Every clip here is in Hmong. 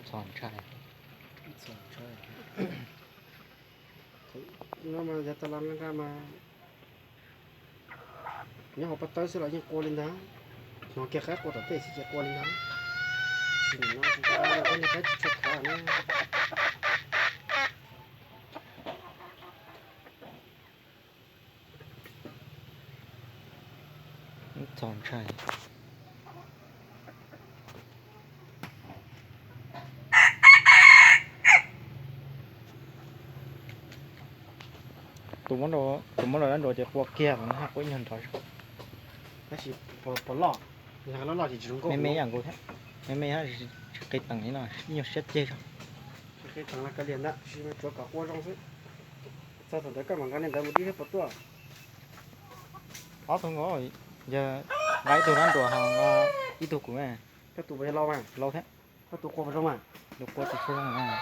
Txhos ntshai. Txhos ntshai. No mas yog tas los nqa mas nyob hauv pob tawb xwb los yeej qua li ntag. Hnov kiag qaib qua tom tej xwb ces qua li ntag. Sim no tsis nqa los tej niag qaib tsis tshua khav na. Txaus ntshai. Tus muab los dab nrua ces qua kiag los no haj qua ib nyuag nrov. Tab sis puas loj, yog loj loj ces tsis zoo nkauj. Me me ib yam nkaus thiab. Me me haj tsis qis teem li no, ib nyuag siab ceg zog. Tsis qis teem los kav liam ntawd, tsis tsuav kom qua zoo xwb. Txog thaum ntawd koj mam nqa niag ntawd mus dib thiab puas tuaj. Ob tug nkaus, yog nqa ib tug dab nrua ho nqa ib tug kuv. Koj tus puas yog lau mas? Lau thiab. Koj tus qua puas zoo mas? Tus qua tsis tshua zoo na.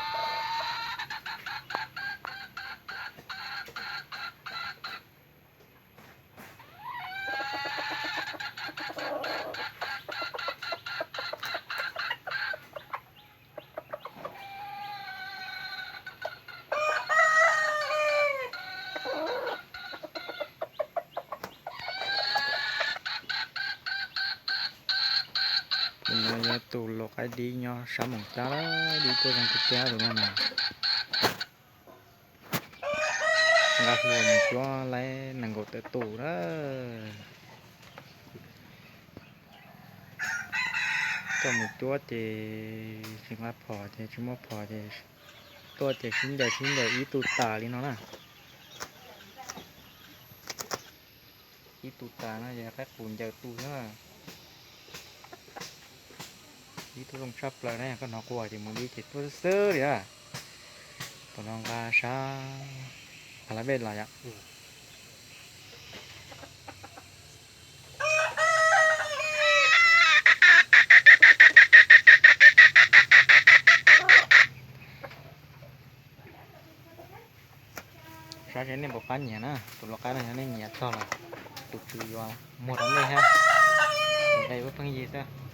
Tus no yog tus lau qaib dib nyob sab Moos Cab, dib tuaj zoo tiag tiag tus no na. Nqa hluas mus cuab laib nees nkaum tawm tus na. Coj mus cuab ces tsis nqa phom ces tsis muaj phom ces tuaj ces sib ncaws sib ncaws ib tug tas li no na. Ib tug tas no yog qaib qus ncaws tus xwb. Ib tug zoo tshaj plaws na, koj hnov qua ces mus dib ces tuaj xwb xwb li na. Tus no nqa sab Halabej los yom. Saib seb nej puas pab nyiam na, tus lau qaib no yog nej nyiam txog los tus tswv yuav muag rau nej thiab. Tus nqe pheej yig xwb.